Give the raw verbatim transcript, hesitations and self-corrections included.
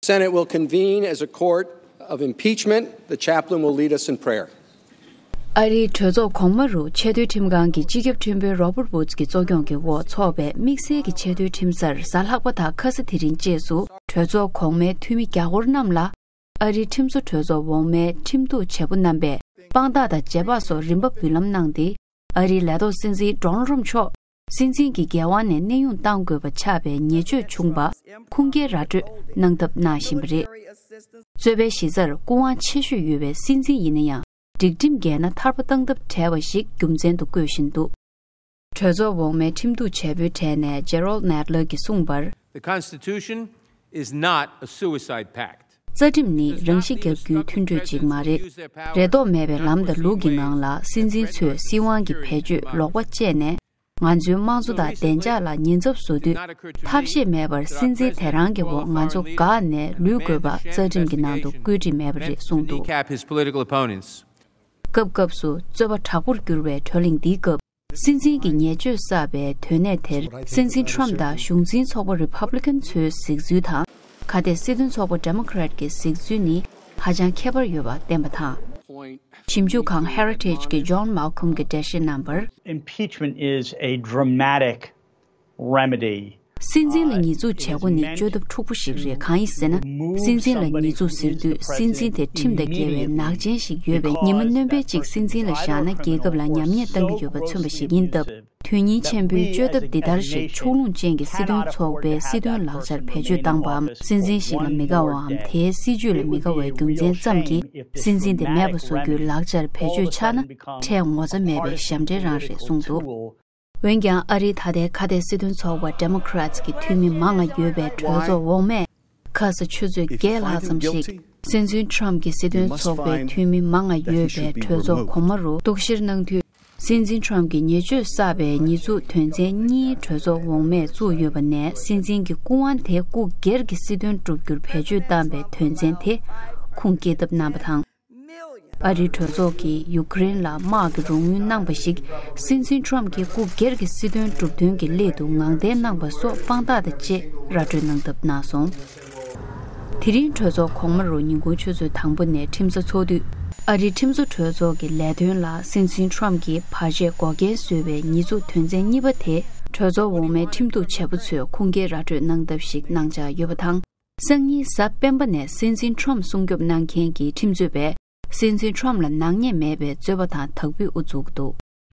Senate will convene as a court of impeachment. The chaplain will lead us in prayer. ཨ་རིའི་གྲོས་ཚོགས་གོང་མ་རུ་ཆེས་མཐོའི་ཁྲིམས་ཁང་གི་སྤྱི་ཁྱབ་ཁྲིམས་དཔོན་Robert Woods གྱི་གཙོ་སྐྱོང་གི་འོག་འཚོགས་པའི་དམིགས་བསལ་གྱི་ཆེས་མཐོའི་ཁྲིམས་སར་གཟའ་ལྷག་པ་དང་ཁ་ས་དེ་རིང་བཅས་སུ་གྲོས་ཚོགས་གོང་མའི་འཐུས་མི་རྒྱ་སྒོར་རྣམས་ལ། ཨ་རིའི་ཁྲིམས་བཟོ་གྲོས་ཚོགས་འོག་མའི་ཁྲིམས་གཏུག་བྱེད་པོ་རྣམ་པས་དཔང་རྟགས་དང་རྗེས་དཔག་སོགས་རིན་པ་འབུལ་ལམ་གནང་སྟེ། ཨ་རིའི་ལས་ཐོག་སྲིད་འཛིན་Donald Trump མཆོག་སྲིད་འཛིན་གྱི་འགན་དབང་ནས་གནས་དབྱུང་གཏང་དགོས་པ་ཆགས་པའི་ཉེས་སྤྱོད་བྱུང་བ་ཁུངས་སྐྱེལ་ར་སྤྲོད་གནང་ཐབས་གནང་བཞིན་པ་རེད། གཙོས་པའི་གཞི་རྩར་སྐུ་དབང་ཆེ་ཤོས་ཡོད་པའི་སྲིད་འཛིན་ཡིན་ན་ཡང་། སྒྲིག་ཁྲིམས་འགལ་ན་ཐར་པ་བཏང་ཐབས་བྲལ་བ་ཞིག་རྒྱུ་མཚན་དུ་བཀོད་བཞིན་འདུག་གྲོས་ཚོགས་འོག་མའི་ཁྲིམས་གཏུག་བྱེད་པོའི་གྲས་ནས་Jerrold Nadler གྱིས་གསུངས་པར། The Constitution is not a suicide pact. རྩ་ཁྲིམས་ནི་རང་ཤི་རྒྱག་རྒྱུའི་མཐུན་གྲོས་ཅིག་མ་རེད། རེ་དོགས་མེད་པའི་ལམ་དང་ལུགས་ཀྱི་ངང་ལ་སྲིད་འཛིན་ཚོས་སྲིད་དབང་གི་བེད་སྤྱོད་ལོག་པ་སྤྱད་ནས། ང་ཚོའི་དམངས་གཙོ་དང་བདེ་འཇགས་ལ་ཉེན་ཚབས་བཟོ་དུས། ཐབས་ཤེས་མེད་པར་སྲིད་འཛིན་དེ་རང་གི་འོག་ང་ཚོ་འགག་ནས་ལུས་དགོས་པ་རྩ་ཁྲིམས་ཀྱི་ནང་དུ་བཀོད་སྒྲིག་མེད་པ་རེད་གསུངས་འདུག Kneecap his political opponents. སྐབས་སྐབས་སུ་རྩོད་པ་དྲག་པོར་གྱུར་བའི་གྲོས་གླེང་འདིའི་སྐབས། སྲིད་འཛིན་གྱི་ཉེས་སྤྱོད་བསགས་པའི་དོན་གནད་དེར། སྲིད་འཛིན་Trump དང་གཞུང་འཛིན་ཚོགས་པ་Republican ཚོའི་གཟིགས་ཚུལ་དང་། ཁ་གཏད་སྲིད་དོན་ཚོགས་པ་Democrat གྱི་གཟིགས་ཚུལ་ནི་ཧ་ཅང་ཁྱད་པར་ཡོད་པ་བསྟན་པ་དང་། ཞིབ་འཇུག་ཁང་Heritage གི་John Malcolm གྱིས་འགྲེལ་བཤད་གནང་བར། Impeachment is a dramatic remedy. སྲིད་འཛིན་ལ་ཉེས་འཛུགས་བྱེད་སྒོ་ནི་བཅོས་ཐབས་འཁྲུག་པོ་ཞིག་རེད། གང་ཡིན་ཟེར་ན། སྲིད་འཛིན་ལ་ཉེས་འཛུགས་ཟེར་དུས། སྲིད་འཛིན་དེ་ཁྲིམས་དང་འགལ་བའི་ནག་ཅན་ཞིག་ཡོད་པས། ཉི་མ་སྣོན་པའི་གཅིག་སྲིད་འཛིན་ལ་བཞག་ན། རྒྱལ་ཁབ་ལ་ཉམས་ཉེས་བཏང་གི་ཡོད་པ་མཚོན་པ་ཞིག་ཡིན་སྟབས། དོན་སྙིང་ཆེན་པོའི་བཅོས་ཐབས་འདི་ལྟར་ཞིག་ཕྱོགས་ལྷུང་ཅན་གྱི་སྲིད་དོན་ཚོགས་པའི་སྲིད་དོན་ལག་ཆར་བེད་སྤྱོད་བཏང་པའམ། སྲིད་འཛིན་ཞིག་ལ་མི་དགའ་བའམ། དེའི་སྲིད་བྱུས་ལ་མི་དགའ་བའི་རྒྱུ་མཚན་ཙམ་གྱིས། སྲིད་འཛིན་དེ་མེད་པ་བཟོ་རྒྱུའི་ལག་ཆར་བེད་སྤྱོད་ཆགས་ན། འཕྲལ་ངོ་ཚ་མེད་པའི་ཞབས་འདྲེན་རང་རེད་གསུངས་འདུག་འོན་ཀྱང་། ཨ་རིའི་ད་ལྟའི་ཁ་གཏད་སྲིད་དོན་ཚོགས་པ་Democrats གི་འཐུས་མི་མང་ང་ཡོད་པའི་གྲོས་ཚོགས་འོག་མས། ཁ་ས་ཆུ་ཚོད་བརྒྱད་ལྷག་ཙམ་ཞིག་སྲིད་འཛིན་Trump གྱི་སྲིད་དོན་ཚོགས་པའི་འཐུས་མི་མང་ང་ཡོད་པའི་གྲོས་ཚོགས་གོང་མ་རུ་གཏུག་བཤེར་གནང་དུས། སྲིད་འཛིན་Trump གྱི་ཉེས་སྤྱོད་བསགས་པའི་ཉེས་འཛུགས་དོན་ཚན་གཉིས་གྲོས་ཚོགས་འོག་མས་བཙུགས་ཡོད་པ་ནས། སྲིད་འཛིན་གྱི་སྐུ་དབང་དེ་སྐུ་སྒེར་གྱི་སྲིད་དོན་སྒྲུབ་རྒྱུར་བེད་སྤྱོད་བཏང་པའི་དོན་ཚན་དེ་ཁུངས་སྐྱེལ་ཐབས་གནང་པ་དང་། ཨ་རིའི་གྲོས་ཚོགས་ཀྱིས་ཡུ་ཀེ་རེན་ལ་དམག་གི་རོགས་དངུལ་གནང་པ་ཞིག་སྲིད་འཛིན་Trump གྱིས་སྐུ་སྒེར་གྱི་སྲིད་དོན་སྒྲུབ་དོན་གྱི་སླད་དུ་ངང་འཐེན་གནང་པ་སོགས་དཔང་རྟགས་དང་བཅས་ར་སྤྲོད་གནང་ཐབས་གནང་སོང་། དེ་རིང་གྲོས་ཚོགས་གོང་མ་རུ་ཉིན་གུང་ཆུ་ཚོད་དང་པོ་ནས་ཁྲིམས་ས་འཚོགས་དུས། ཨ་རིའི་ཁྲིམས་བཟོ་གྲོས་ཚོགས་ཀྱི་ལས་དོན་ལ་སྲིད་འཛིན་Trump གྱིས་བར་ཆད་འགོག་རྐྱེན་བཟོས་པའི་ཉེས་འཛུགས་དོན་ཚན་གཉིས་པ་དེ་གྲོས་ཚོགས་འོག་མའི་ཁྲིམས་གཏུག་བྱེད་པོ་ཚོས་ཁུངས་སྐྱེལ་ར་སྤྲོད་གནང་ཐབས་ཤིག་གནང་འཆར་ཡོད་པ་དང་། སང་ཉིན་གཟའ་སྤེན་པ་ནས་སྲིད་འཛིན་Trump སྲུང་སྐྱོབ་གནང་མཁན་གྱི་ཁྲིམས་རྩོད་པས་སྲིད་འཛིན་Trump ལ་ནག་ཉེས་མེད་པའི་རྩོད་པ་དང་དག་པོའི་དབུ་འཛུགས་འདུག